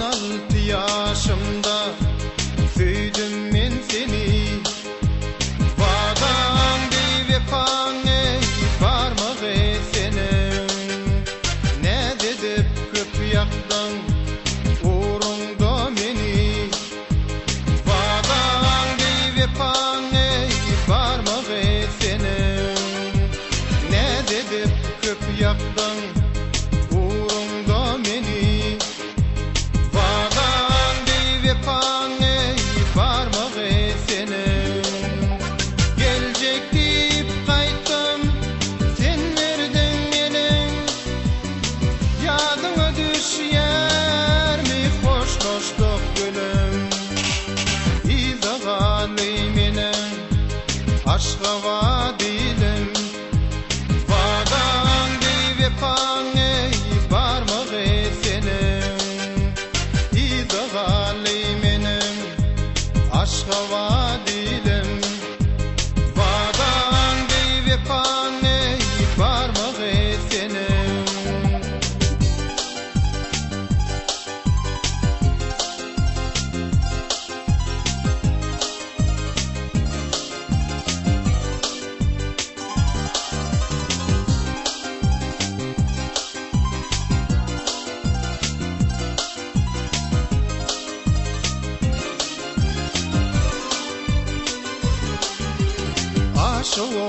16 ýaşymda söýdüm men seni. Wadaň deý wepaň eý barmagy seniň. Näz edip köp ýakdyň ugruňda meni. Wadaň deý wepaň eý barmagy seniň. Näz edip köp ýakdyň ugruňda meni. Wadaň deý wepaň eý barmagy seniň. Geljek diýip gaýtdym, sen berdiň eliň. Ýadyňa düşýärmi hoşlaşdyk gülüm. Yza galdy meniň Aşgabat ilim. Wadaň deý wepaň eý barmagy seniň. Yza galdy meniň Aşgabat ilim. Wadaň deý wepaň eý barmagy seniň. Aşyk.